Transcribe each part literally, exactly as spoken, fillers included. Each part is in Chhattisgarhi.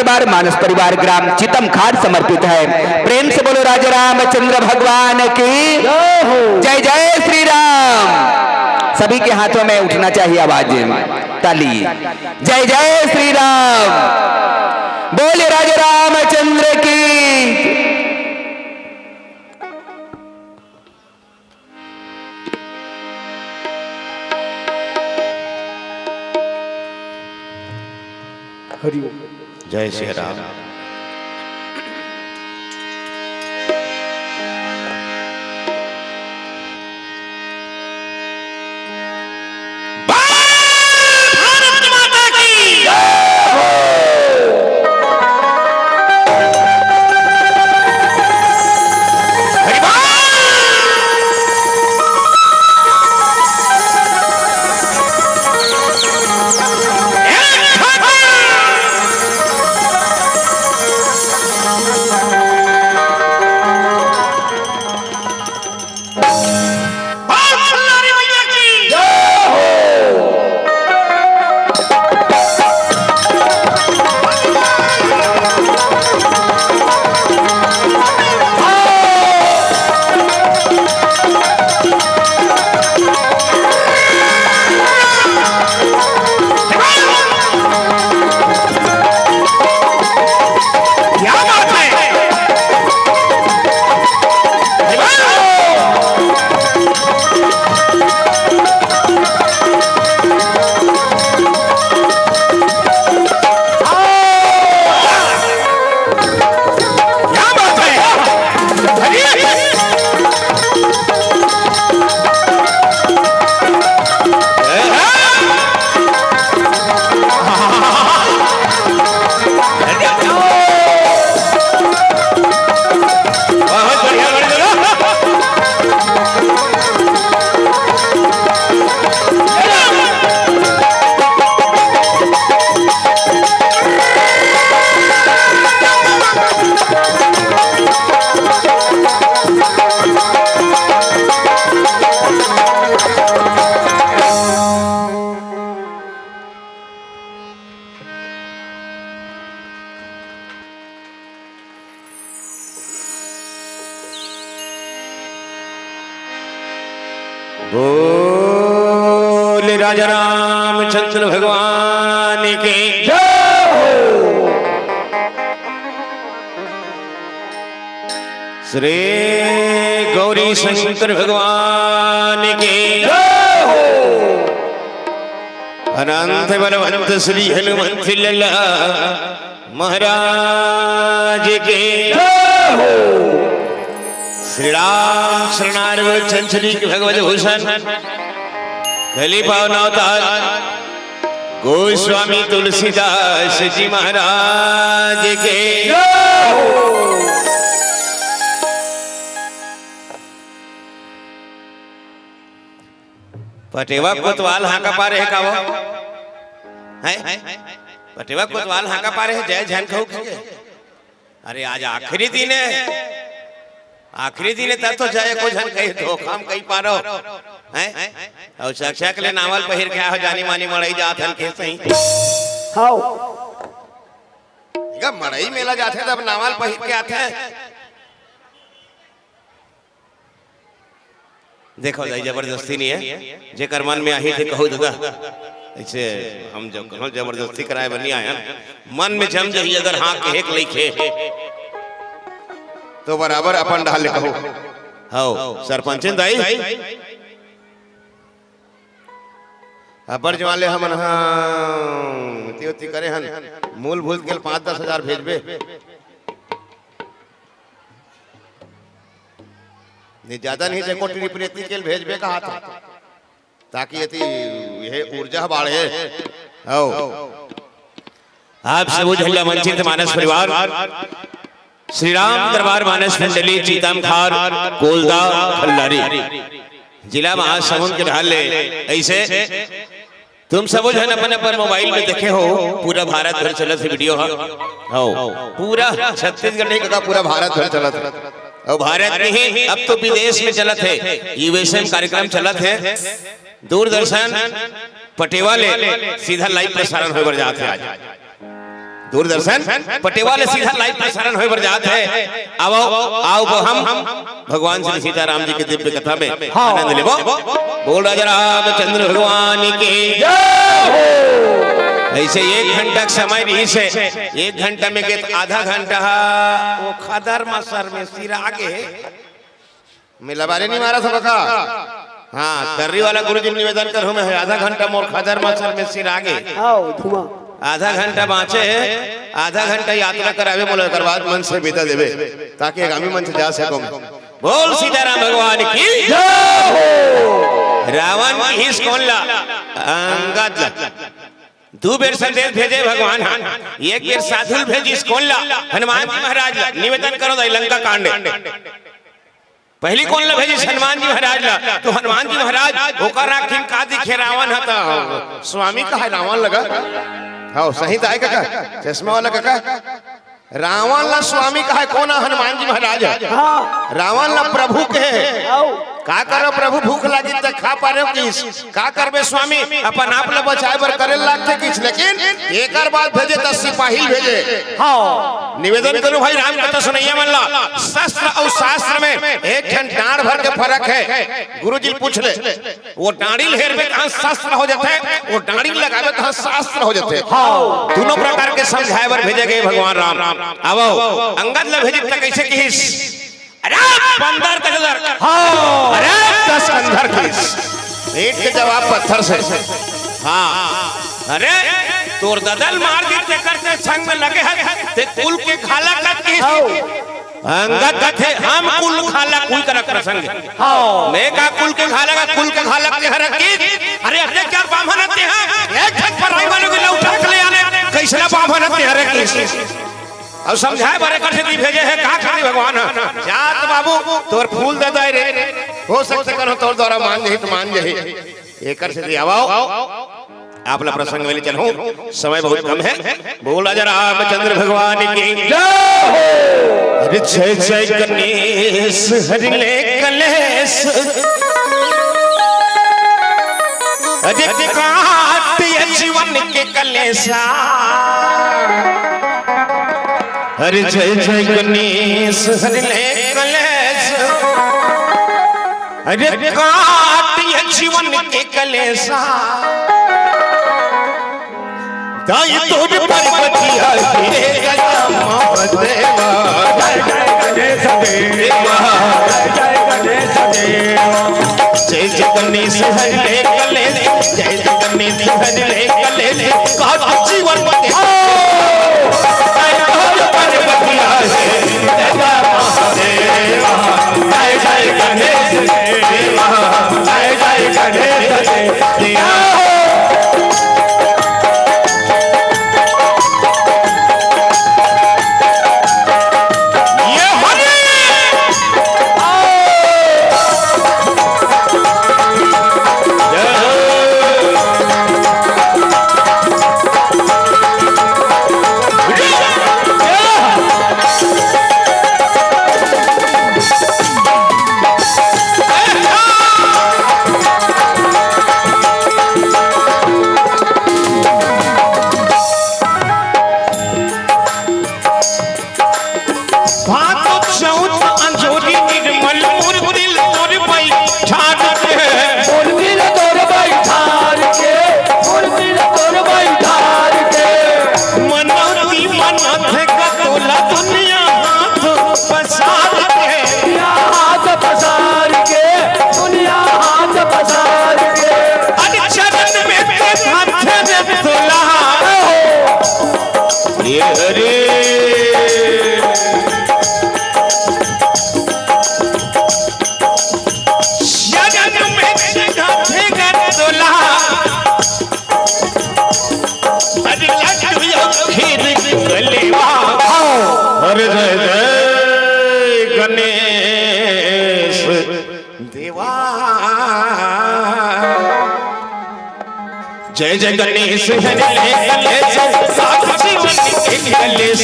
दरबार मानस परिवार ग्राम चितम खार समर्पित है। प्रेम से बोलो राजा रामचंद्र भगवान की जय हो। जय जय श्री राम। सभी के हाथों में उठना चाहिए आवाज, ताली। जय जय श्री राम। बोले राजा रामचंद्र की। हरि ओम। जय श्री राम। भारत माता की जय हो। हरि बोल। क्या बात है? क्या बात है? बोले राजा रामचंद्र भगवान की जय हो। श्री गौरी शंकर भगवान की जय हो। अनंत बलवंत श्री हनुमंत लला महाराज की जय हो। श्री राम शरणार्थ चंचलिक भगवत भूषण कली पावन अवतार गोस्वामी तुलसीदास जी महाराज के। पटेवा कोतवाल हाँका पारे हे का वो? हैं? पटेवा कोतवाल हाँका पारे हे, जय झन कहू के। अरे, आज आखिरी दिन हे, आखिरी दिन हे, तब तो जय को झन कही, धोखा म कही पारो, हैं? अउ चकचक ले नावल पहिर के आहो, जानी मानी मड़ई जात हन के सही। हाव। मड़ई मेला जाथे तब नावल पहिर के आथे। देखो दाई, जबरदस्ती नइ हे, जेकर मन में आही ते कहू ददा। अइसे हम जब कहूँ जबरदस्ती कराए बर नइ आए हन, मन में जम जही अगर हाँ कहे के लइक हे, तो बराबर अपन डाल ले कहू। हव, सरपंचिन दाई, अब्बड़ जवान ले हमन हा एती ओती करे हन, मूल भूल के पाँच दस हजार भेजबे। नहीं, ज्यादा नहीं, देखो, ट्रिप रेती के भेजबे कहा था, ताकि यदि यह ऊर्जा बाढ़े। आओ। आप सबो झन ला मंचित मानस परिवार, श्री राम दरबार मानस मंडली, चीतम खार, कोलदा, खल्लारी, जिला महासमुंद के ढाल ले। ऐसे तुम सबो झन अपन अपन मोबाइल में देखे हो, पूरा भारत भर चलत हे वीडियो ह। हो, पूरा छत्तीसगढ़ नहीं कका, पूरा भारत भर चलत हे। अउ भारत में ही, अब तो विदेश में चलत हे, यूएसए में कार्यक्रम चलत हे। दूरदर्शन पटेवा ले सीधा लाइव प्रसारण होए बर जात हे आज। दूरदर्शन पटेवा ले सीधा live प्रसारण होय बर जात हे। आवो, आवो हम भगवान श्री सीताराम जी के दिव्य कथा में हाँ। आनंद लेबो। बोल राजा रामचंद्र भगवान की जय हो। ऐसे एक घंटा के समय रहिस हे, एक घंटा में के आधा घंटा हा वो खदर मसर में सिरा गे। मैं लबारी नहीं मारा था बका। हाँ, तर्री वाला गुरुजी निवेदन करहूँ मैं, आधा घंटा मोर खदर मसर में सिरा गे। आओ, धुआं। आधा घंटा बाँचे हे, आधा घंटा यात्रा करावे मोला, एकर बाद मंच से विदा देबे, ताकि आगामी मंच जा सकूं। बोल सीताराम भगवान की जय हो। रावण कहिस कोन ला? अंगद ला। दू बेर संदेश भेजे भगवान ह। एक बेर साधु ल भेजिस कोन ला? हनुमान जी महाराज ला। निवेदन करो दाई, लंका कांड। पहली कोन ला भेजिस? हनुमान जी महाराज ला। तो हनुमान जी महाराज ओकर आँखी म का दिखे? रावण ह त स्वामी कहाय रावण लगा। हाँ, सही त आय कका, चश्मा वाला कका। रावण ला स्वामी कहाय कोन ह? हनुमान जी महाराज ह। हाँ। रावण ला प्रभु कहे। आओ। का करो प्रभु, भूख लागी त खा पारेव किस? का करबे स्वामी, अपन आप ला बचाए बर करे लागथे किस। लेकिन एकर बाद भेजे त सिपाही भेजे। हाँ। निवेदन करूं भाई राम कथा सुनइया मन ला, शस्त्र अउ शास्त्र में एक ठन डांड़ भर के फरक हे। गुरुजी ल पूछ ले, वो डांड़ी ल हेरबे तहाँ शस्त्र हो जाथे, वो डांड़ी ल लगाबे तहाँ शास्त्र हो जाथे। हाँ। दूनों प्रकार के समझाए बर भेजे गे भगवान राम। आवो, अंगद ला भेजिस त कइसे किहिस? अरे बंदर के अंदर। हाँ। अरे दस अंदर किहिस। ईंट के जवाब पत्थर से। हाँ। अरे तोर ददा ल मार दिस तेकर ते संग में लगे हस, ते कुल के खाला कत किहिस। हाँ। अंगद कथे, हम कुल खाला कुल करक प्रसंग हे। हाँ। मैं का कुल के खाला का, कुल के खाला के हरक किहिस। अरे अरे क्या बाम्हन ते हा? एक ठक पराई वाले के लौटा के ले आने, कइसना बाम्हन ते हरक किहिस। अउ समझाए बर एकर सेती भेजे हे, का करे भगवान ह? जा त बाबू, तोर फूल दे दे रे, हो सकथे कोनो तोर द्वारा मान जही त मान जही। एकर सेती आवो, आप ला प्रसंग में ले चलहूं, समय बहुत कम हे। बोल राजा रामचंद्र भगवान की जय हो। अरे जय जय गणेश हरि ले कलेश, अरे काट ये जीवन के कलेसा। अरे जय जय गणेश हरि ले कलेश, अरे काट ये जीवन के कलेसा। दाई तोर पर्वतिया रे गया महादेवा। जय जय गणेश देवा, जय जय गणेश देवा। जय जय गणेश हरि ले कलेश, जय जय गणेश हरि ले कलेश। काट जीवन के जय जय गणेश देवा, जय जय गणेश देवा। भादो चौथ अंजोरी निर्मल मुरमुरिल तोर बैठार के। मुरमुरिल तोर बैठार के, मुरमुरिल तोर बैठार के। मनौती मनथे का तोला दुनिया हाथ पसार के। दुनिया हाथ पसार के, दुनिया हाथ पसार के। अरे चरण में के हाथ में तोला। ये हरे। शरण में सीधा भेगन तोला। अरे लड्डू यो खीर कलेवा। अरे जय जय गणेश देवा। जय जय गणेश हरि ले कलेश, काट जीवन के कलेश।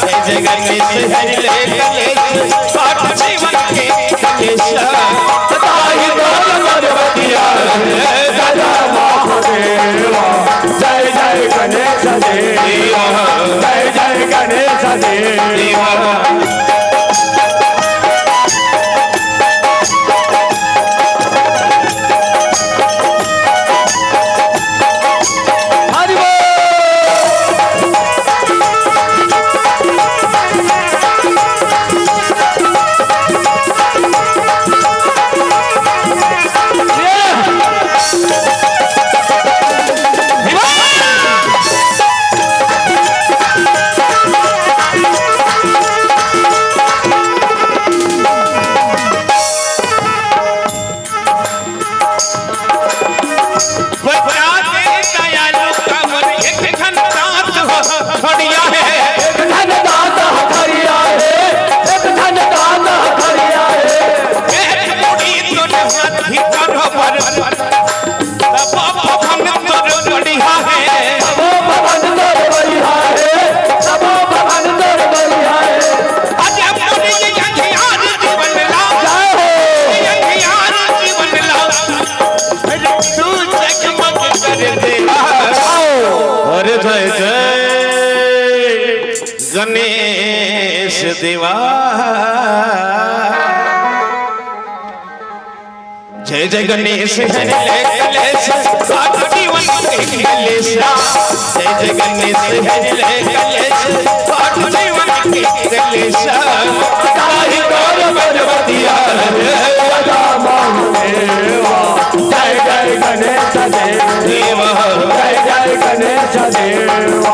जय जय गणेश हरि ले कलेश, काट जीवन के कलेश। सदा ही डोल पर्वतिया, सदा महादेवा। जय जय गणेश देवा, देवा। हरि बोल। बचा दे दयालु काबर एक ठन दांत हथरिया हे। एक ठन दांत हथरिया हे, एक ठन दांत हथरिया हे। एक मुड़ी तोर हाथी बरोबर, तब भवन तोर बढ़िया हे। तब भवन तोर बढ़िया हे, तब भवन तोर बढ़िया हे। अरे मोरे ये अंधियार जीवन ला, जय हो। ये अंधियार जीवन ला, अरे तू जगमग कर दे। अरे जय जय गणेश देवा। जय जय गणेश हरि ले कलेश, काट जीवन के कलेश। जय जय गणेश हरि ले कलेश, काट जीवन के कलेश। ताहि गौर पर्वतिया रे राधा महादेवा। जय जय गणेश देवा, जय जय गणेश देवा।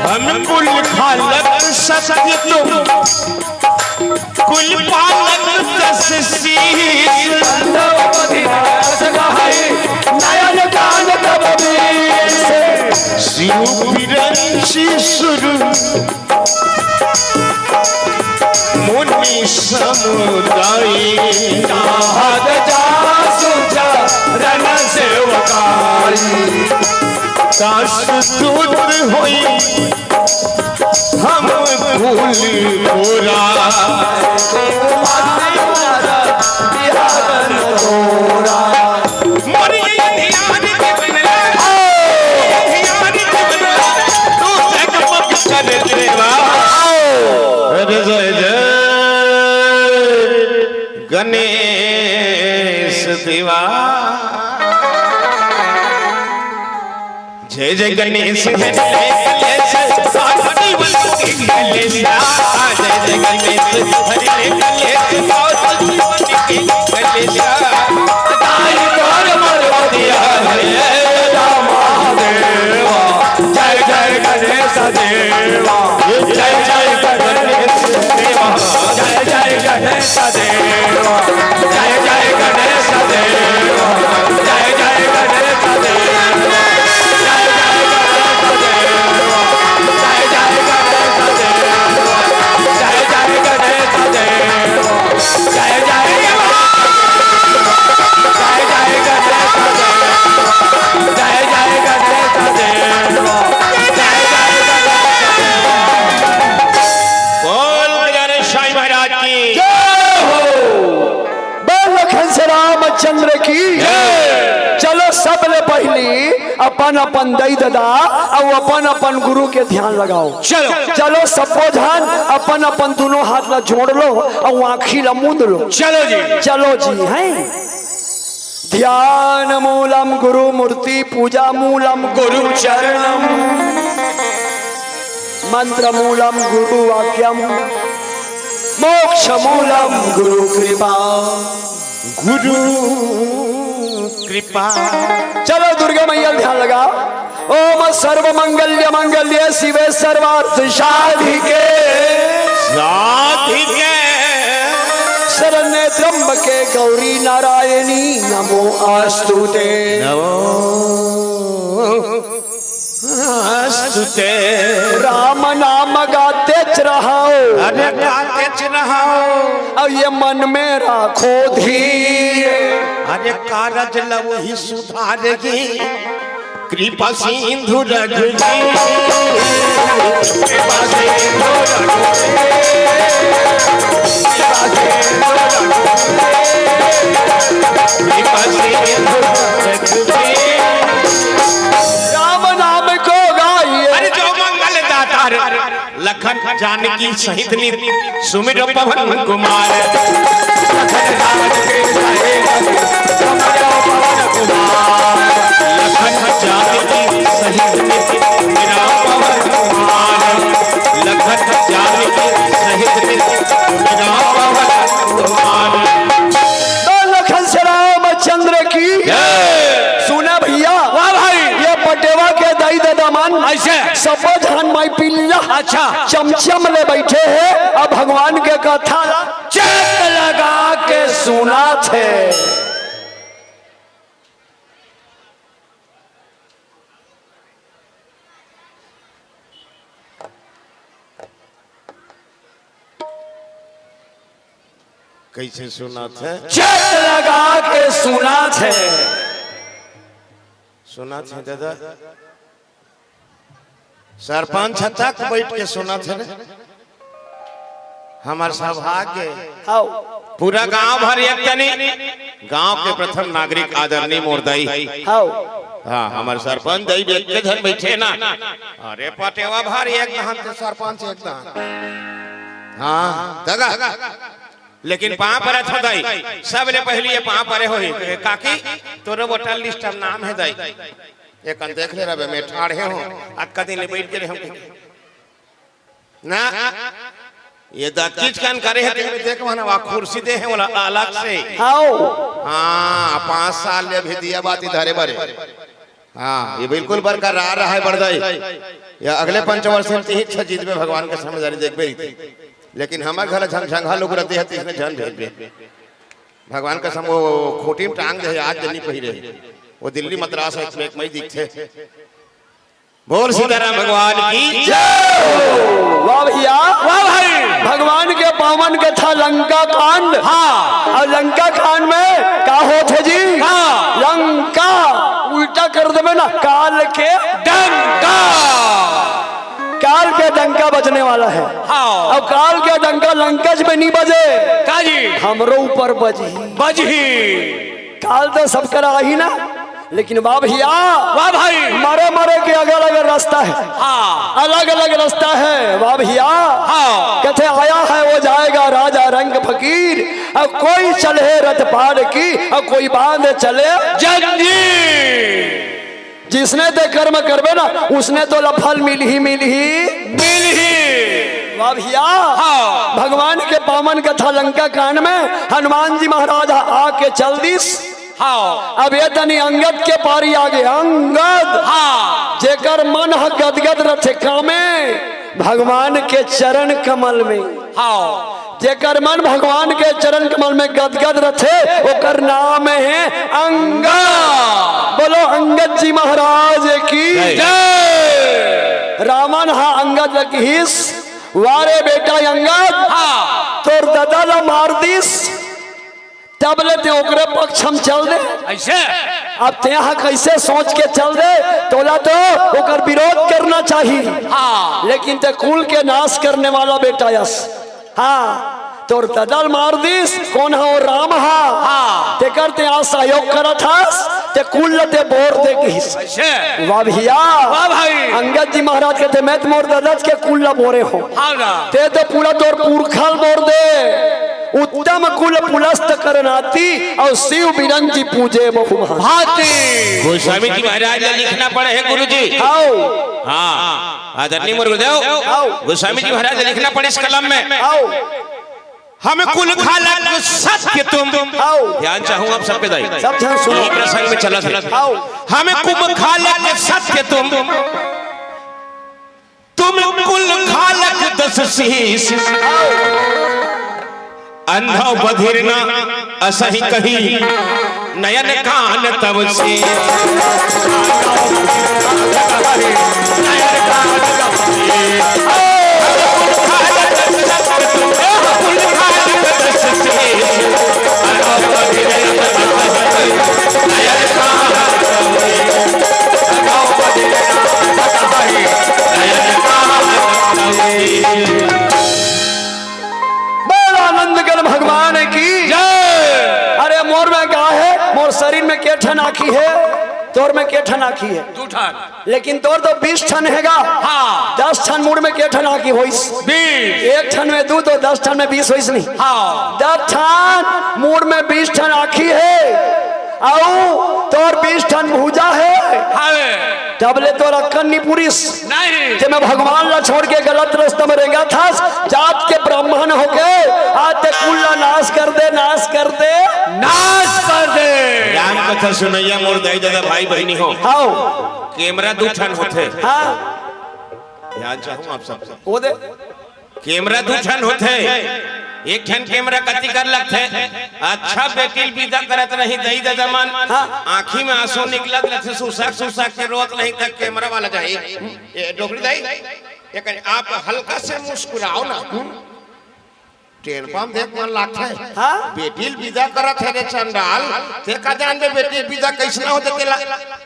हम कुल खालक सत्य तुम, कुल पालक तस शीश। नयन कान तब बीस। शिव विरंची सुर मुनि समुदाय। चाहत जासु चरण सेवकाई। दास दूत होई हम कुल गोरा। मोरी ये ध्यान के बनला, ये ध्यान के बनला, तू जगमग कर देवा। अरे जय जय गणेश देवा। जय जय गणेश, जय जय गणेश, साधु जीवन के कलेश। जय जय गणेश, हरि ले कलेश, साधु जीवन के कलेश। दाई तोर पर्वतिया रे राधा महादेवा। जय जय गणेश देवा, जय जय गणेश देवा, जय जय गणेश देवा, जय जय गणेश देवा, जय जय गणेश देवा, जय जय गणेश देवा, जय जय गणेश देवा, जय जय गणेश देवा, जय जय गणेश देवा, जय जय गणेश देवा, जय जय गणेश देवा, जय जय गणेश देवा। बोल गजानन साईं महाराज की। जय हो। बोल लखन से रामचंद्र की। जय। चलो, सबले पहिली अपन अपन दई ददा अउ अपन अपन गुरु के ध्यान लगाओ। चलो। चलो, सबो झन अपन अपन दुनों हाथ ला जोड़ लो अउ आँखी ला मूंद लो। चलो जी। चलो जी, हैं? ध्यान मूलम गुरु मूर्ति, पूजा मूलम गुरु चरणम, मंत्र मूलम गुरु वाक्यम, मोक्ष मूलम गुरु कृपा। गुरु कृपा। चलो, दुर्गा मैया ध्यान लगा। ओम सर्व मंगल्य मंगल्ये शिवे सर्वार्थ साधिके। साधिके। शरण्ये त्र्यंबके गौरी नारायणी नमोऽस्तु ते। नमो। अस्तुते। राम नाम गातेच रहो। अरे गातेच रहो। और ये मन में राखो धीर। अरे कारज लव ही सुधारगी। कृपा सिंधु रघुवीर। कृपा सिंधु रघुवीर। कृपा सिंधु रघुवीर। कृपा सिंधु रघुवीर। राम नाम को गाइए। अरे जो मंगल दाता रे। लखन जानकी सहित नित सुमिर पवन कुमार। लखन जानकी सहित सुमिर पवन कुमार। लखन जानकी सहित नित सुमिर पवन कुमार। लखन जानकी सहित नित सुमिर पवन कुमार। तो लखन से रामचंद्र की जय। सुना भैया, वाह भाई। ये पटेवा के दाई ददा मन ऐसे। सब्बो झन माई पिल्ला अच्छा। चमचम ले बैठे हे, अब भगवान के कथा ला चेत लगा के सुनाथे। कैसे सुनाथे? चेत लगा के सुनाथे। सुनाथे दादा। सरपंच तक बैठ के सुनाथे रे। हमार सौभाग्य। आओ। पूरा गांव भर एक तनी। गांव के प्रथम नागरिक आदरणीय मोर दाई। आओ। हाँ, हमार सरपंच दाई भी एक झन बैठे ना। अरे पटेवा भर एक दहन ते सरपंच एक दहन। हाँ, दगा। लेकिन पाँव परत हो दाई, सबले पहली ये पाँव परे होही। काकी, तोरे वोटर लिस्ट में नाम हे दाई। ये कन देख ले रबे, मैं ठाढ़े हूँ, अतका दिन ले बैठ के रहे हूँ। ना, ये दत्तीच कन करे हे, तेमे देख वहाँ ना, वहाँ कुर्सी दे हे, वाला अलग से। हाओ। हाँ, पाँच साल ले अभी दिया बाती धरे बरे। हाँ, ये बिल्कुल बरकरार रहा है बड़दाई। या अगले पंचवर्ष में तीन इच्छा जीतबे भगवान के समझदारी देखबे ही। लेकिन हमर घर झंझंघा लोग रहते हैं, तीसरे झन भेजबे। भगवान कसम वो खूंटी में टांग दे, आज जनी पहिरे। वो दिल्ली मद्रास है, इसमें एक मई दिखथे। बोल सीताराम भगवान की। वाह भैया। वाह भाई। भगवान के पावन कथा लंका कांड। हाँ। और लंका कांड में का होथे जी? हाँ। लंका उल्टा कर देबे ना, काल के डंका। काल के डंका बजने वाला है। हाँ। अब काल के डंका लंकज में नहीं बजे, का जी? हमरो ऊपर बजही। बजही। काल तो सबकर आही ना, लेकिन वाह भैया, वाह भाई। मरे मरे के अलग अलग रास्ता है। हाँ। अलग अलग रास्ता है, वाह भैया। हाँ। कथे आया है वो जाएगा राजा रंग फकीर, अब कोई चले रथ पार की, अब कोई बांध चले जंजीर। जिसने ते कर्म करबे ना, उसने तो ला फल मिलही, मिलही। मिलही। वाह भैया। हाँ। भगवान के पावन कथा लंका कांड में हनुमान जी महाराज आके चल दिस। हाँ। अब ये तनी अंगद के पारी आगे, अंगद। हाँ। जेकर मन ह गदगद रथे कामे भगवान के चरण कमल में। हाँ। जेकर मन भगवान के चरण कमल में गदगद रथे, ओकर नाम है अंगद। बोलो अंगद जी महाराज की जय। जय। रावण हा अंगद ल किहिस, "वारे बेटा अंगद, हाँ। तोर ददा ला मार दिस, तब ले ते ओकरे पक्ष हम चल दे।" ऐसे? अब ते हा कैसे सोच के चल दे, तोला तो ओकर विरोध करना चाहिए। हाँ। लेकिन ते कुल के नाश करने वाला बेटा यस। हाँ, तोर ददा ल मार दिस, कोन हा? ओ राम हा। हाँ। तेकर ते आज सहयोग करत हस, ते कुल ल ते बोर दे किहिस। ऐसे? वाह भैया। वाह भाई। अंगद जी महाराज कथे, "मैं तो मोर ददा के कुल ल बोरे हो।" हाँ ना। ते तो पूरा तोर पुरखा ल बोर दे। उत्तम कुल पुलस्त कर नाती, और शिव बिरंची पूजे बहुभांति। भांति। गोस्वामी जी महाराज ला लिखना पड़े हे गुरु जी। आओ। हाँ, आदरणीय मोर गुरुदेव, आओ। गोस्वामी जी महाराज ला लिखना पड़े इस कलम में। आओ। हम कुल खालक सत्य तुम। आओ। ध्यान चाहूंगा आप सबके दाई। सब ध्यान सुनो। यही प्रसंग में चला था। आओ। हम कुल खालक सत्य तुम। तुम कुल खालक दस शीश। आओ। अंधो बधिर न असहि कही, नयन कान तव शीश। हे, तोर में के ठन आँखी हे? दू ठन। लेकिन तोर तो बीस ठन हे गा। हाँ। दस ठन मुड़ में के ठन आँखी होइस? बीस। एक ठन में दू तो दस ठन में बीस होइस नहीं? हाँ। दस ठन मुड़ में बीस ठन आँखी हे, अउ तोर बीस ठन भुजा हे। हावे। तब ले तोर अक्कन नी पुरिस। नहीं। ते में भगवान ला छोड़ के गलत रस्ता में रेंगत हस, जात के ब्राह्मण होके आज ते कुल ला नाश कर दे, नाश कर दे। नाश कर दे। राम कथा सुनइया मोर दाई ददा भाई बहिनी हो। हाव। कैमरा दू ठन होथे। हाँ। ध्यान चाहूँ आप सबसे। वो दे। कैमरा दू ठन होथे, एक ठन कैमरा कति कर लगथे। अच्छा बेटी ल विदा करत रही दई ददा मन, हाँ। आँखी में आंसू निकलत रथे, सुसक सुसक के रोत रही, तक कैमरा वाला जाही, "ए डोकरी दाई, एक आप हल्का से मुस्कुराओ ना।" टेन पाम देख मन लागथे, हाँ। बेटी ल विदा करत हे रे चंडाल, ते का जानबे बेटी ल विदा कइसना होथे तेला?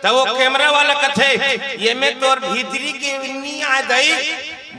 त वो कैमरा वाला कथे, "ये में तोर भीतरी के नी आय दई,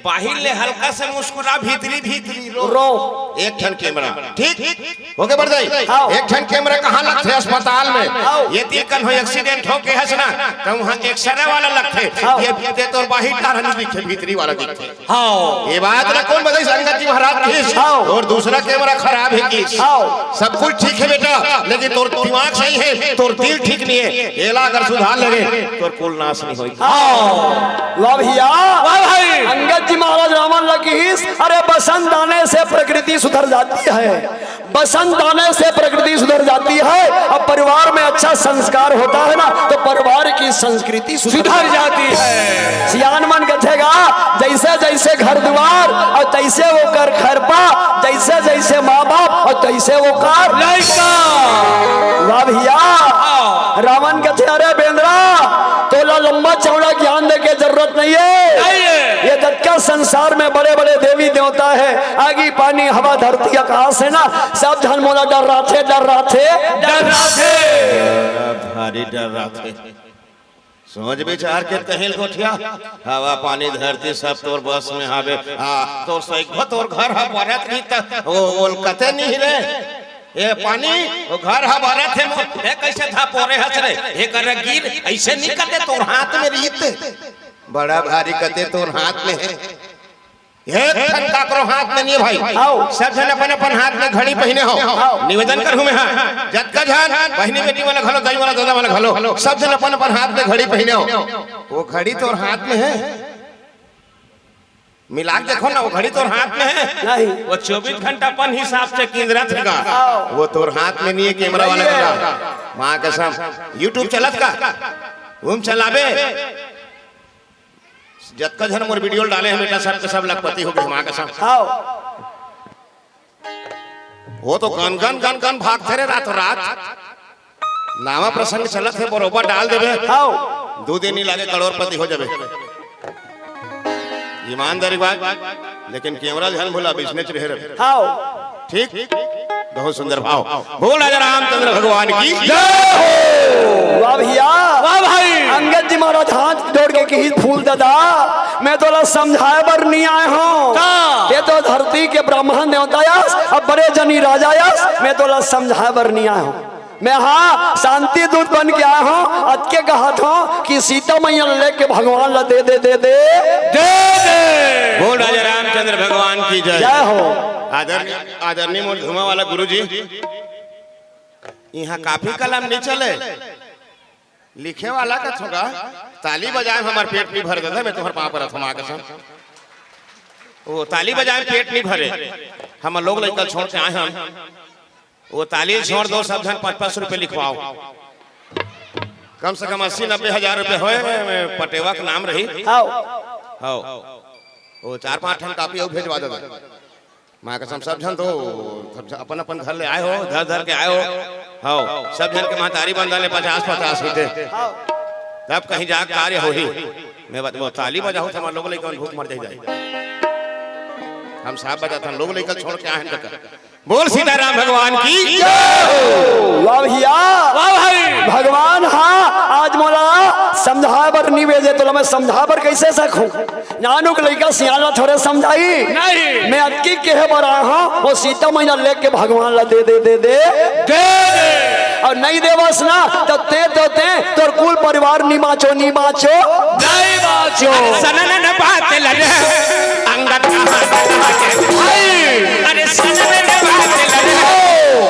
बाहिर ले हल्का से मुस्कुरा, भीतरी भीतरी रो।" रो। एक ठन कैमरा, ठीक? होगे बर दाई। हाँ। एक ठन कैमरा कहाँ लगथे? अस्पताल में। हाँ। ये दिल कन हो एक्सीडेंट होके हस ना, त वहाँ एक्सरे वाला लगथे। हाँ। ये, ये तोर बाहिर डार नी दिखे, भीतरी वाला दिखे। हाँ। ये बात ना कोन बताइस? अंगद जी महाराज कहिस। हाँ। अउ दूसरा कैमरा खराब हे कहिस। हाँ। सब कुछ ठीक हे बेटा, लेकिन तोर दिमाग सही हे, तोर दिल ठीक नहीं हे। एला अगर सुधार लेबे, तोर कुल नाश नहीं होई। हाँ। वाह भैया। वाह भाई। अंगद जी महाराज रावण ला कहिस, "अरे बसंत आने से प्रकृति सुधर जाती है।" बसंत आने से प्रकृति सुधर जाती है। अब परिवार में अच्छा संस्कार होता है ना, तो परिवार की संस्कृति सुधर सुधर जाती है। सियान मन कथे गा, "जैसे जैसे घर दुआर अउ तैसे ओकर खैरपा, जैसे जैसे माँ बाप अउ तैसे ओकर लइका।" वाह भैया। हाँ। रावण कथे, "अरे बेंदरा, तोला लंबा चौड़ा ज्ञान दे के जरूरत नहीं है।" नहीं है। ये जतका संसार में बड़े बड़े देवी देवता है, आगी पानी हवा धरती आकाश हे ना, सब झन मोला डर्राथे, डर्राथे। डर्राथे। भारी डर्राथे। सोच विचार के कहीं गोठिया, हवा पानी धरती सब तोर बस में हावे। हाँ, तोर सैगो तोर घर ह बरत नहीं त ओ ओल कते नहीं रे। ए पानी, ओ घर ह बरत हे मोर, ए कइसे धा पोरे हस रे? ए कर गिर, अइसे नहीं कते तोर हाथ में रीत। बड़ा भारी कते तोर हाथ में हे। एक ठन काकरो हाथ में नहीं हे भाई। आओ। सब झन अपन अपन हाथ में घड़ी पहिने हो। आओ। निवेदन करहूं मैं, हाँ। जतका झन बहिनी बेटी वाला घलो, दाई वाला, दादा वाला घलो, सब झन अपन अपन हाथ में घड़ी पहिने हो। वो घड़ी तोर हाथ में हे? मिला के देखो ना, वो घड़ी तोर हाथ में हे? नहीं। वो चौबीस घंटा अपन हिसाब से किंजरत हे गा। आओ। वो तोर हाथ में नहीं हे, कैमरा वाला नहीं हे। का। माँ कसम, YouTube चलत का? उम चलाबे। जतका झन मोर वीडियो ल डाले हे बेटा, सब के सब लखपति होगे, माँ कसम। हाव। वो तो गन गन गन गन भागथे रे रातों रात। नावा प्रसंग चलत हे, बरोबर डाल देबे। हाव। दू दिन नहीं लागे, करोड़पति हो जाबे। ईमानदारी बात, लेकिन कैमरा ल झन भुला, बिजनेस रहे रहे। हाव। ठीक? बहुत सुंदर भाव। बोल राजा रामचंद्र भगवान की जय हो। वाह भैया। वाह भाई। अंगद जी महाराज हाथ जोड़ के कहिस, "फूल ददा, मैं तोला समझाए बर नहीं आए हों। का? ये तो धरती के ब्राह्मण देवता आयस, अब बड़े जनी राजा आयस, मैं तोला समझाए बर नहीं आए हों। मैं हाँ शांति दूत बन के आए हों, अतके कहत हों कि सीता मैया ल लेके भगवान ला दे दे दे दे।" दे दे। बोल राजा रामचंद्र भगवान की जय। जय हो। आदरणीय, आदरणीय मोर धुआं वाला गुरु जी, इहाँ कापी कलम नहीं चले, लिखे वाला का थोड़ा। ताली बजाए में हमर पेट नहीं भरे दादा, मैं तुम्हर पाँव परत हों माँ कसम। वो ताली बजाए में पेट नहीं भरे, हमर लोग लइका छोड़ के आए हन। वो ताली छोड़ दो, सब झन पाँच पाँच सौ रुपये लिखवाओ, कम से कम अस्सी नब्बे हजार रुपये होए, पटेवा के नाम रही। हाव। हाव। वो चार पाँच ठन कापी अउ भेजवा दे। माँ कसम, सब झन तो, सब झन अपन अपन घर ले आए हो, धर धर के आए हो। हाव, सब झन के महतारी बंदा ले पचास पचास होते। हाव। तब कहीं जा कार्य होही। मैं बत-, वो ताली बजाओ, तो हमर लोग लइका मन भूख मर जाई जाए। हम साहब बजाथन, लोग लइका छोड़ के आए हन कका। बोल सीताराम भगवान की जय हो। वाह भैया। वाह भाई। भगवान हाँ, आज मोला समझाए बर नहीं भेजे, तोला मैं समझाए बर कइसे सकहूँ? नानुक लइका सियान ला थोड़े समझाही। नहीं। मैं अतकी कहे बर आए हों, वो सीता मैया लेके भगवान ला दे दे दे दे। दे दे। अउ नइ देवस ना, त तें, त तें, तोर कुल परिवार नी बाँचो, नी बाँचो। नइ बाँचो। सनन न बात लगे, अंगद कहाँ न लागे। हाय। अरे सनन न बात लगे,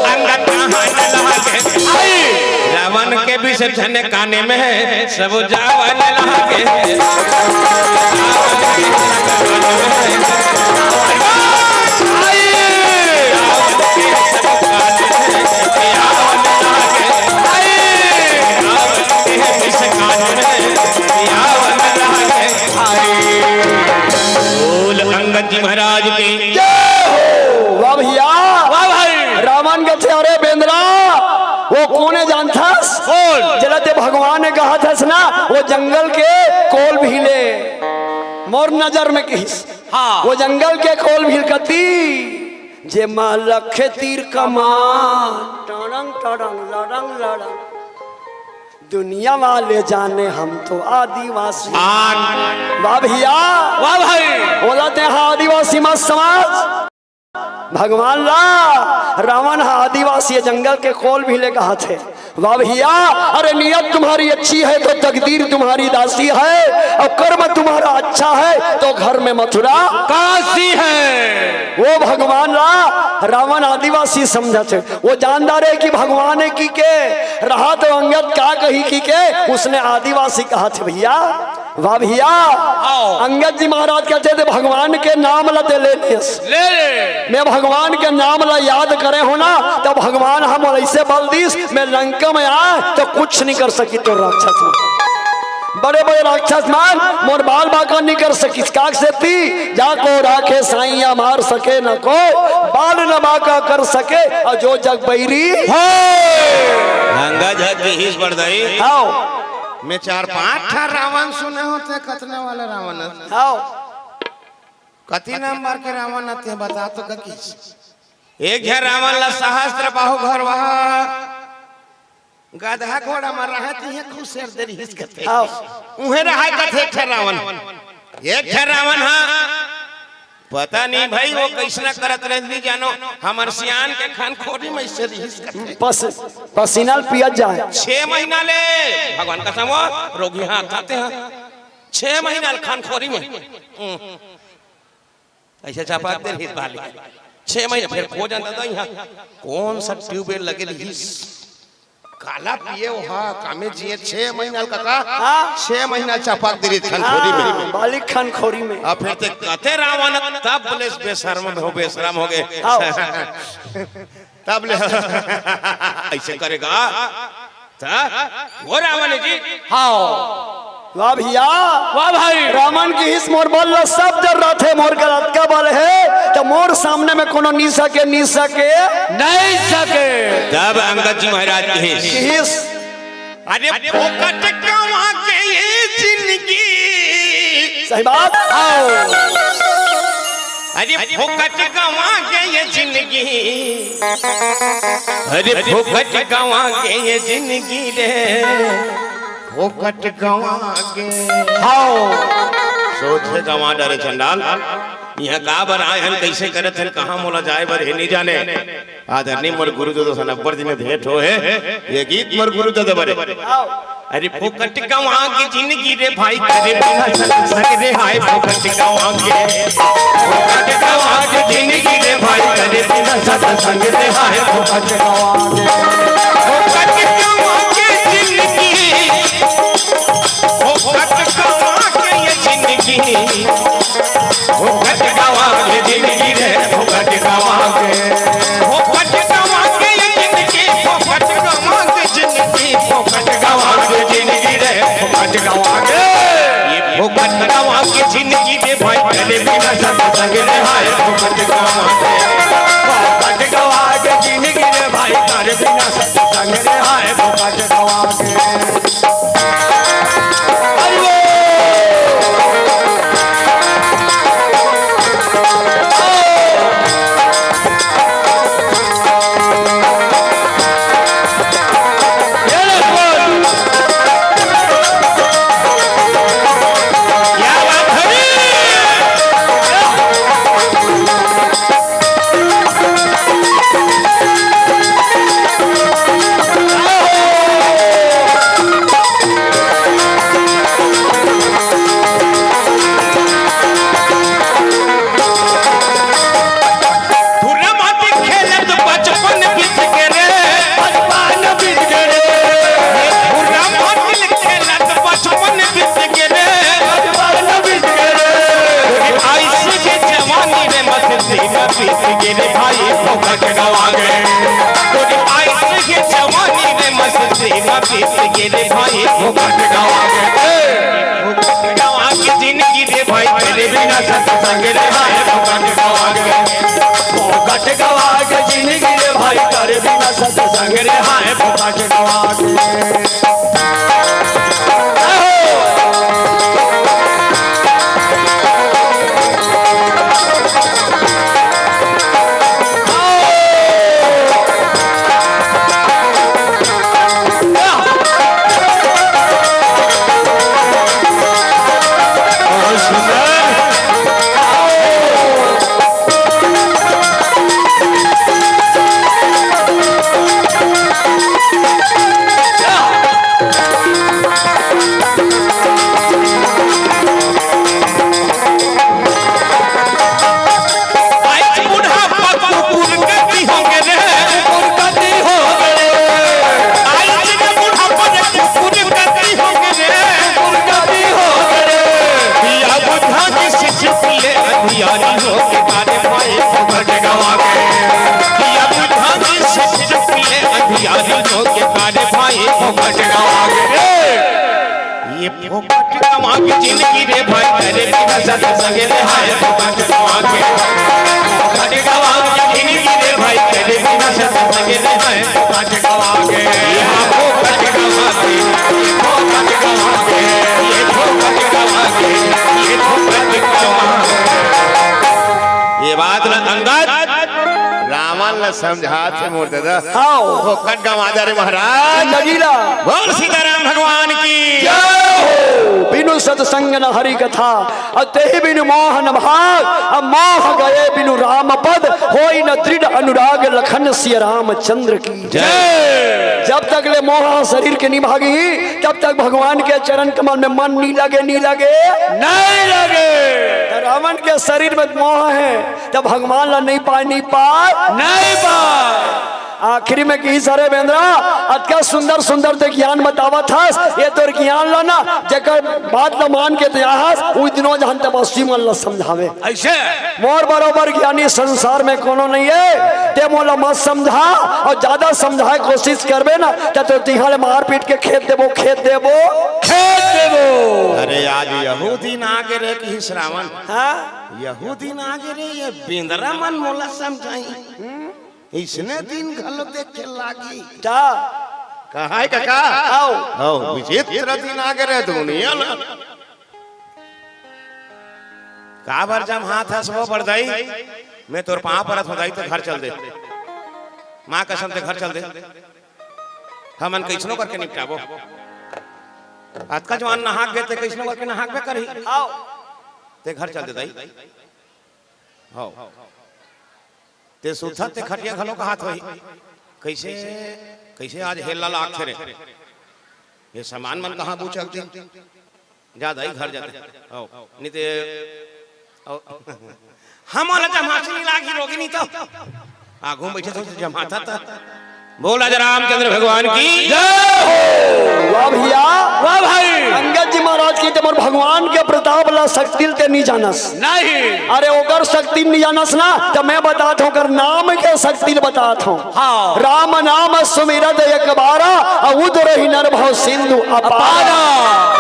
अंगद कहाँ न लागे। हाय। रावण के विष झनकाने में सब जावन लागे। बोल अंगद जी महाराज की। जय हो। वाह भैया। वाह भाई। रावण कथे, अरे बेंदरा, वो कोन हे जानथस? कोन? जेला तें भगवान कहत हस ना, वो जंगल के कोल भील ए, मोर नजर में किहिस। हाँ। वो जंगल के कोल भील कती, जेमा लखे तीर कमान, टड़ंग टड़ंग, लड़ंग लड़ंग, दुनिया वाले जाने हम तो आदिवासी। आन। वाह भैया। वाह भाई। बोला तें हा आदिवासी मत समझ। भगवान ला रावण हा आदिवासी जंगल के कोल भील ए कहत हे। वाह भैया, अरे नियत तुम्हारी अच्छी है तो तकदीर तुम्हारी दासी है, और कर्म तुम्हारा अच्छा है तो घर में मथुरा काशी है। वो भगवान ला रावण आदिवासी समझत हे। वो जानदार हे कि भगवान हे कहिके, रहा तो अंगद का कही कहिके, उसने आदिवासी कहत हे भैया। वाह भैया। आओ। अंगद जी महाराज कहत हे, भगवान के नाम ला तें ले लिस। ले ले। मैं भगवान के नाम ला याद करे हों ना, त भगवान हा मोला अइसे बल दिस, मैं लंका में आय त कुछ नइ कर सकिस तोर राक्षस मन। बड़े बड़े राक्षस मन मोर बाल बांका नइ कर सकिस। काक सेती, जाको राखे साइयां मार सके न कोय, बाल न बांका कर सके, अउ जो जग बैरी। हे। गंगा जग की हिस बरदई। आओ। मैं चार पांच ठा रावण सुने हों, तें कतना वाला रावण हे? आओ। कति नंबर के रावण हे तें बता तो ककिस। एक झन रावण ला सहस्त्र बाहु घर वहा गधा घोड़ा म रहे, तिहें खुसेर दे रिहिस कथे। हाँ। उहें रहे कथे एक ठन रावण। एक ठन रावण हा, पता नहीं भाई वो कइसना करत रहे, नइ जानो, हमर सियान के खानखोरी में अइसे रिहिस कथे। पस-, पसीना ल पियत जाय। छह महीना ले, भगवान कसम वो, रोगी हा खाथे हा। छह महीना ले खानखोरी में। हम्म। अइसे चपक दे रिहिस बाली। छह महीना फेर खोजन दादा इहाँ कौन सा ट्यूबवेल लगे रिहिस? काला पिए हो हा, कामे जिए छह महीना ल कका। हाँ। छह महीना चपक दे रिहिस खानखोरी में। हाँ, बाली खानखोरी में। अब फेर तें कथे रावण तब ले बेशरम हो, बेशरम हो गे। हाँ। तब ले अइसे करेगा। त वो रावण जी। हाँ। वाह भैया। वाह भाई। रावण किहिस मोर बल ला सब डर्राथे, मोर करा अतका बल हे, त मोर सामने में कोनो नइ सके, नइ सके। नइ सके। तब अंगद जी महाराज किहिस। किहिस। अरे फोकट गंवा गे ये जिंदगी। सही बात। आओ। अरे फोकट गंवा गे ये जिंदगी, अरे फोकट गंवा गे ये जिंदगी रे, फोकट गंवा गे। हाँ। सोझे गंवा डारे चंडाल, इहाँ काबर आय हन, कइसे करत हन, कहाँ मोला जाय बर हे, नइ जाने। आदरणीय मोर गुरु ददा सन अब्बड़ दिन भेंट होहे, ये गीत मोर गुरु ददा बरे। अरे फोकट गंवा गे जिंदगी रे भाई, करे बिना सतसंग रे हाय, फोकट गंवा गे। फोकट गंवा गे जिंदगी रे भाई, करे बिना सतसंग रे हाय, फोकट गंवा गे। फोकट गंवा गे जिंदगी, फोकट गंवा गे ये जिंदगी। फोकट गंवा गे जिंदगी रे, फोकट गंवा गे। फोकट गंवा गे ये जिंदगी, फोकट गंवा गे जिंदगी, फोकट गंवा गे जिंदगी रे, फोकट गंवा गे। ये फोकट गंवा गे जिंदगी रे भाई, करे बिना सतसंग रे हाय, फोकट गंवा गे। फोकट गंवा गे जिंदगी रे भाई, करे बिना सतसंग रे हाय, फोकट गंवा गे। बीत गे रे भाई, फोकट गवा के। फोकट गवा के जिंदगी रे भाई, तेरे बिना सत्संग रे हाय, फोकट गवा के। फोकट गवा के जिंदगी रे भाई, तेरे बिना सत्संग रे हाय, फोकट गवा के। आइज बुढ़ापा कुकुर कति होंगे रे, कुकुर कति होंगे रे। आइज के बुढ़ापा रे कुकुर कति होंगे रे, कुकुर कति होंगे रे। या बुझा के शिष्य पिए अंधियारी हो के बारे भाई फोकट गवा के। या बुझा के शिष्य पिए अंधियारी हो के बारे भाई फोकट गवा के। ये फोकट गवा के जिंदगी रे भाई, तेरे बिना सत्संग रे हाय। फोकट गवा के, फोकट गवा के जिंदगी रे भाई, तेरे बिना सत्संग रे हाय। फोकट गवा के, यहाँ फोकट गवा के, ये फोकट गवा के, ये फोकट गवा के, ये फोकट गवा के। ये बात ना अंगद रावण ला समझात हे मोर दादा। हाव। फोकट गवा दे रे महाराज। जिंदगी ला। बोल सीताराम भगवान की। जय हो। बिनु सत्संग न हरि कथा, अउ तेहि बिनु मोह न भाग। अब मोह गए बिनु राम पद, होई न दृढ़ अनुराग। लखन सिय रामचंद्र की जय। जब तक ले मोह शरीर के नी भागही, तब तक भगवान के चरण कमल में मन नी लगे, नी लगे। नहीं लगे। त रावण के शरीर में मोह हे, त भगवान ला नहीं पाय, नहीं पाय। नहीं पाय। आखिरी में कहिस, अरे बेंदरा, अतका सुंदर सुंदर ते ज्ञान बतावत हस, ये तोर ज्ञान ला ना, जेकर बात ला मान के ते आहस, उही दिनों जहन तपस्वी मन ला समझावे। अइसे? मोर बरोबर ज्ञानी संसार में कोनो नहीं हे, ते मोला मत समझा, अउ ज्यादा समझाए कोशिश करबे ना, त तोर तिहां ले मारपीट के खेद देबो, खेद देबो। खेद देबो। अरे आज यहू दिन आगे रे कहिस रावण। हाँ? यहू दिन आगे रे, ये बेंदरा मन मोला समझाही। अइसने दिन घलो देखे लागही। का? कहाय कका? आओ। हव, विचित्र दिन आगे रे दुनिया ला। काबर जम्हात हस वो बड़दाई? मैं तोर पांव परत हों दाई, ते घर चल दे। माँ कसम ते घर चल दे। हमन कइसनो करके निपटाबो। अतका जवान नहाक गे ते कइसनो करके नहाकबे करही। आओ। ते घर चल दे दाई। हव। ते सुतत ते खटिया घलो कहात होही। कइसे, कइसे आज हेल्ला लागथे रे? ये सामान मन कहाँ बुचक दिन? जा दाई घर जाते। हव। नी ते, हव। हमन ला जमासी नी लागी रोगी नी तो। आगू में बइठे तो जमाता था। बोल राजा रामचंद्र भगवान की जय हो। वाह भइया। वाह भाई। अंगद जी महाराज कहिथे, मोर भगवान के प्रताप ला, शक्ति ल ते नी जानस। नहीं। अरे ओकर शक्ति नी जानस ना, त मैं बतात हों, ओकर नाम के शक्ति ल बतात हों। हाँ। राम नाम सुमिरत एक बारा, अउ उतरहि नर भव सिंधु अपारा। अपारा।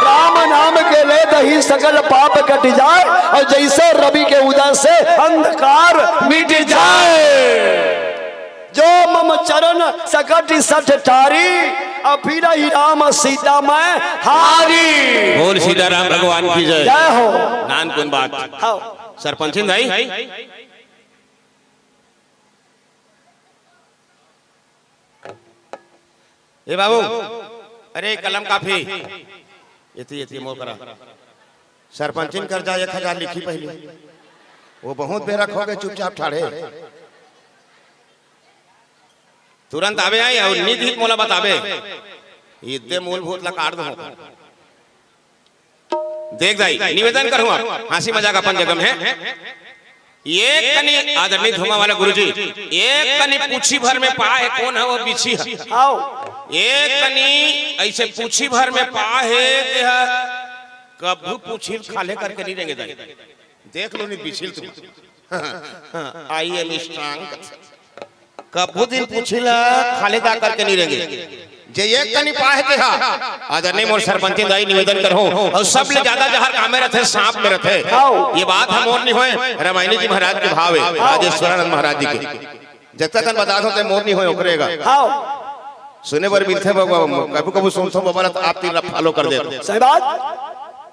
राम नाम के लेत ही सकल पाप कटि जाय, अउ जइसे रवि के उदय से अंधकार मिटि जाय। जो मम चरण सकटि सठ टारी, अउ फिरहि राम सीता मैं हारी। बोल सीताराम भगवान की जय। जय हो। नानकुन बात। हव। सरपंचिन दाई। ए बाबू, अरे कलम काफी। एती, एती मोर करा। सरपंचिन कर जा एक हजार लिखी पहिली। वो बहुत बेरा खो गे, चुपचाप ठाढ़े। तुरंत आबे आई अउ नित हित मोला बताबे। इद्दे मूलभूत ला काट दूं। देख दाई, निवेदन करूं, अब हंसी मजाक अपन जगह में हे। एक कनी आदरणीय धुमा वाला गुरुजी, एक कनी पूछी भर में पाए, कोन हे वो बिछी हे। आओ। एक कनी अइसे पूछी भर में पाए हे, के हे कभू पूछी खाल्हे करके नी रेंगे दाई। देख लो नी बिछी ल तुम। I am strong। कभू दिन पूछी ला खाल्हे दा करके नी रेंगे। जे एक कनी पाहे ते हा। आदरणीय मोर सरपंची दाई निवेदन करहूं, अउ सबले ज्यादा जहर कामे रथे, सांप में रथे। हाव। ये बात ह मोर नहीं होय, रामायणी जी महाराज के भाव हे, हाव। राजेश्वरानंद महाराज जी के। जतका कन बतात हों ते मोर नहीं होय ओकरे गा। हाव। सुने बर मिलथे बाबा, कभू कभू सुनथों बाबा ला, त आप तीर ला follow कर देथों। सही बात।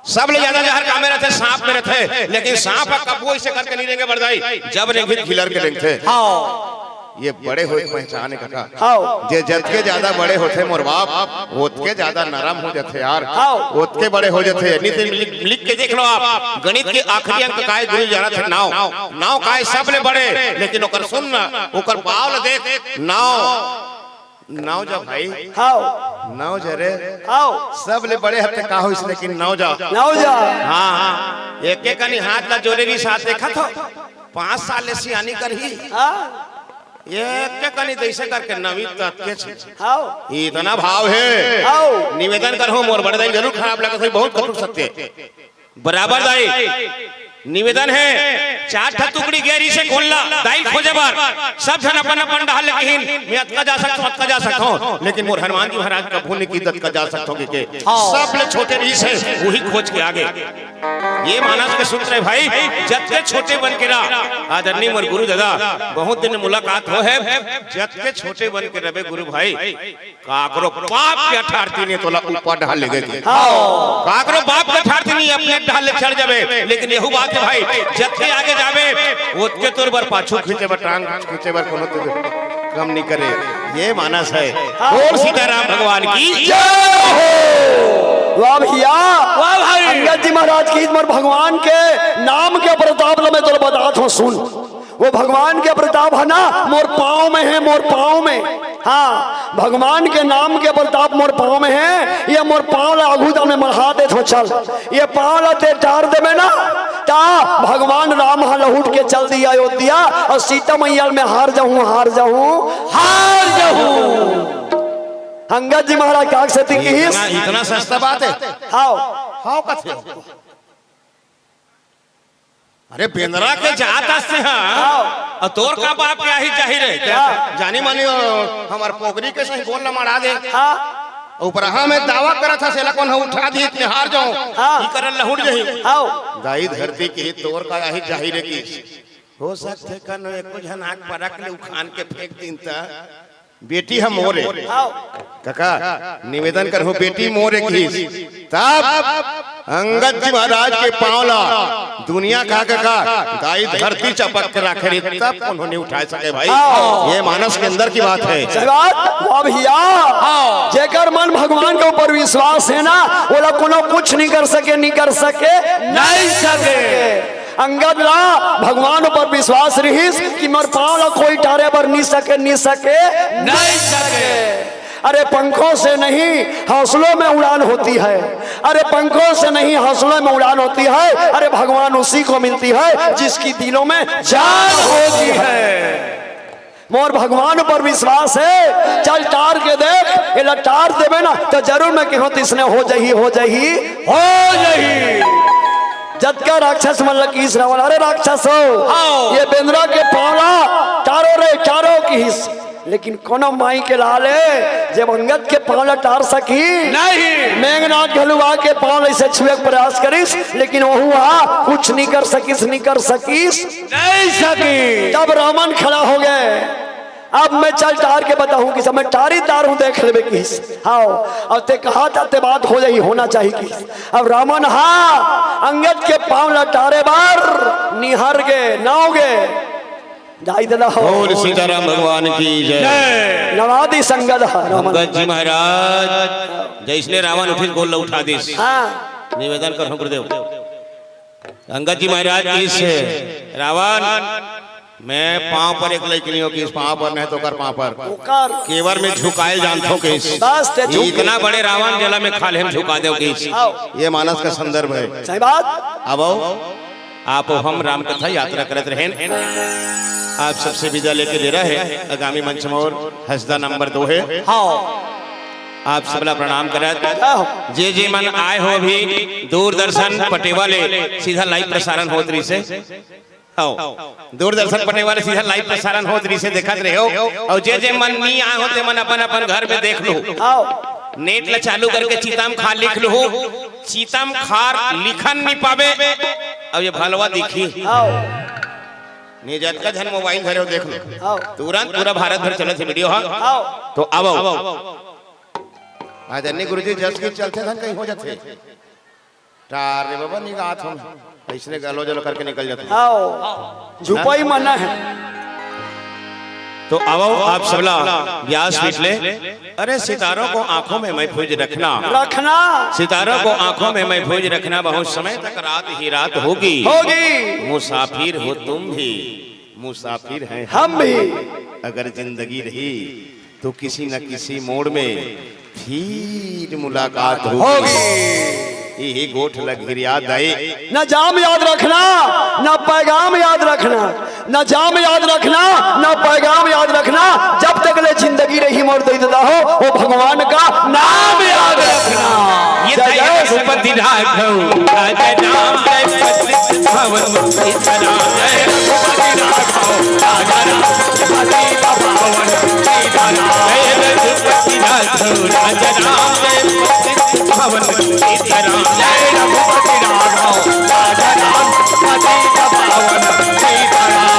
सबले ज्यादा जहर कामे रथे, सांप में रथे, लेकिन सांप ह कभू ऐसे करके नहीं रेंगे बरदाई, जब रेंगही त खिलर के रेंगथे। हाव। ये बड़े होय के पहचान हे कका। हाव। जे जतके ज्यादा बड़े होथे मोर बाप, ओतके ज्यादा नरम हो जाथे यार। हाव। ओतके बड़े हो जाथे। नहीं ते लिख, लिख के देख लो आप, गणित के आखिरी अंक काय गुरु जानथे? नौ। नौ काय सबले बड़े, लेकिन ओकर सुन ना, ओकर बाव ल देख, नौ। नौ जा भाई। हाव। नौ जा रे। हाव। सबले बड़े ह ते का होइस, लेकिन नौ जा। नौ जा। हाँ, हाँ। एक एक कनी हाथ ला जोरे रिहिस, देखत हो, पाँच साल ले सियानी करही। हाँ। एक एक कनी तइसे करके नवी तक के छे। हाव। इतना भाव हे। हाव। निवेदन करहूं, मोर बड़े दाई जरूर खराब लगत हे, बहुत कटु सत्य। बराबर दाई, निवेदन हे, चार ठा टुकड़ी गे रिहिसे कोन ला, दाई ल खोजे बर, सब झन अपन अपन डहर ले कहिन, मैं अतका जा सकथों, अतका जा सकथों, लेकिन मोर हनुमान जी महाराज कभू नहीं किहिस अतका जा सकथों कहिके। हाँ। सबले छोटे रिहिसे, उही खोज के आगे। ये मानस के सूत्र हे भाई, जतके छोटे बन के रह। आदरणीय मोर गुरु दादा, बहुत दिन मुलाकात होय हे, जतके छोटे बन के रहबे गुरु भाई, काकरो बाप के अठारती नहीं तोला ऊपर डहर लेगे के। हाँ। काकरो बाप के अठारती नहीं, अपने डहर ले चढ़ जाबे। लेकिन यहू बात हे भाई, जतके आगे जाबे, ओतके तोर बर पाछू खींचे बर, टांग खींचे बर कोनो तो कम नहीं करे। ये मानस हे। हाँ। बोल सीताराम भगवान की जय हो। वाह भैया। वाह भाई। अंगद जी महाराज की, मोर भगवान के नाम के प्रताप ल मैं तोला बतात हों, सुन। वो भगवान के प्रताप हे ना, मोर पाँव में हे, मोर पाँव में। हाँ, भगवान के नाम के प्रताप मोर पाँव में हे। ये मोर पाँव ला आगू दा में मढ़ा देथों, चल। ये पाँव ला ते टार देबे ना, त भगवान राम ह लहुट के चल दिही अयोध्या, अउ सीता मैया ल मैं हार जाहूं, हार जाहूं, हार जाहूं। अंगद जी महाराज काग सेती किहिस। इतना, इतना सस्ता बात हे? हाव। हाव कथे। अरे बेंदरा के जात अस ते हा। हाँ। अउ तोर का बाप के आही जाही रे? हाँ। जानी मानी, अ, हमर पोगरी के सही गोल ला मड़ा दे। हाँ। ऊपर हाँ मैं दावा करत हस, एला कोन ह उठा दिही, त मैं हार जाहूं। हाँ। ई करन लहुट जाही। हाँ। दाई धरती के तोर का आही जाही रे कि। हो सकथे कनो एको झन आंख परख ले उखान के फेंक दिन त। बेटी ह मोर ए। हाव। कका, निवेदन करहूं, बेटी मोर ए किहिस। तब अंगद जी महाराज के पांव ला दुनिया का कका, दाई धरती चपक के राखे रही, तब कोनो नहीं उठा सके भाई। हाव। ये मानस के अंदर की बात हे। सही बात, वाह भैया। हाव। जेकर मन भगवान के ऊपर विश्वास हे ना, ओला कोनो कुछ नहीं कर सके, नहीं कर सके, नहीं सके। अंगद ला भगवान ऊपर विश्वास रिहिस कि मोर पांव ला कोई टारे बर नी सके, नी सके, नहीं सके। अरे पंखों से नहीं, हौसलों में उड़ान होती है। अरे पंखों से नहीं, हौसलों में उड़ान होती है। अरे भगवान उसी को मिलती है जिसकी दिलों में जान होती है। मोर भगवान ऊपर विश्वास हे, चल टार के देख, एला टार देबे ना, त जरूर मैं कहूं, तइसने हो जाही, हो जाही, हो जाही। जतका राक्षस मन ल किहिस रावण, अरे राक्षस हो, हाव। ये बेंदरा के पांव ला टारो रे, टारो किहिस। लेकिन कोनो माई के लाल हे, जब अंगद के पांव ला टार सकही? नहीं। मेघनाथ घलो आके पांव ला अइसे छुए के प्रयास करिस, लेकिन वहू हा कुछ नहीं कर सकिस, नहीं कर सकिस। नहीं सकी। तब रावण खड़ा हो गे। अब मैं चल टार के बताहूं किहिस, मैं टारी तार हूं, देख लेबे किहिस। हाव, अब ते कहा था ते बात हो जाही, होना चाहिए किहिस। अब रावण हा अंगद के पांव ला टारे बर निहर गे, नाव गे। दाई ददा हो। बोल सीताराम भगवान की जय। जय। नवा दिस अंगद हा रावण। अंगद जी महाराज, जइसने रावण उठिस, गोल ला उठा दिस। हाँ। निवेदन करहूं गुरुदेव। अंगद जी महाराज किहिस, रावण, मैं पांव पर एक लइक नहीं हों किहिस, पांव पर नहीं तो कर पांव पर। ओकर। केवल मैं झुकाए जानथों किहिस। बस ते झुक। इतना बड़े रावण जेला मैं खाल्हे म झुका देंव किहिस। आओ। ये मानस का संदर्भ हे। सही बात। अब आओ, आप अउ हम राम कथा यात्रा करत रहेन। आप सबसे विदा लेके दे रहे हैं। आगामी मंच मोर हसदा नंबर दो हे। हाँ। आप सबला प्रणाम करत, आओ। जे जे मन आए हो अभी दूरदर्शन पटेवा ले सीधा live प्रसारण होत रहिसे। आओ, दूरदर्शन पटेल वाले सीधा लाइव प्रसारण होत रिहिसे देखत रहे हो। अउ जे जे मन नी आए हो, ते मन अपन अपन घर में देख लो। आओ। नेट ला चालू करके चिता म खा लिख लो। चिता म खा लिखन नी पावे। अब ये भलवा दिखी। आओ। नी जतका झन मोबाइल धरे हो, देख लो। आओ। तुरंत पूरा भारत भर चलत हे वीडियो ह। आओ। तो आवो। आज अन्य गुरुजी जस की चलते धन कहीं हो जाते। टार रे बाबा, निगात हम अइसने गलो जलो करके निकल जाते। आओ, झुपाई मना है। तो आवो आप सबला व्यासपीठ ले। अरे सितारों को आंखों में महफूज रखना। रखना। सितारों को आंखों में महफूज रखना, बहुत समय तक रात ही रात होगी। होगी। मुसाफिर हो तुम भी, मुसाफिर हैं हम भी। अगर जिंदगी रही तो किसी न किसी मोड़ में फिर मुलाकात होगी। होगी। यही गोठ लग हिरिया दए। न जाम याद रखना, न पैगाम याद रखना, न जाम याद रखना, न पैगाम याद रखना। जब तक ले जिंदगी रही मोर दई ददा हो, वो भगवान का नाम याद रखना। ये जय जय रघुपति राघव, राजा राम जय पतित भवन सीताराम। जय रघुपति राघव, राजा राम पतित पावन सीताराम। जय रघुपति राघव, राजा राम जय पतित भवन सीताराम। जय रघुपति राघव, राजा राम पतित पावन सीताराम।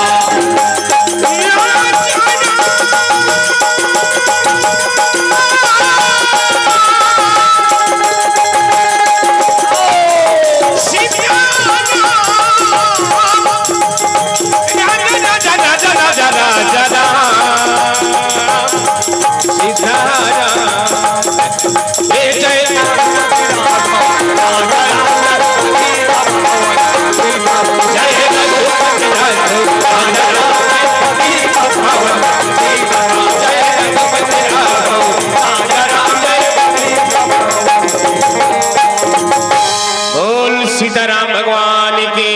बोल सीताराम भगवान की।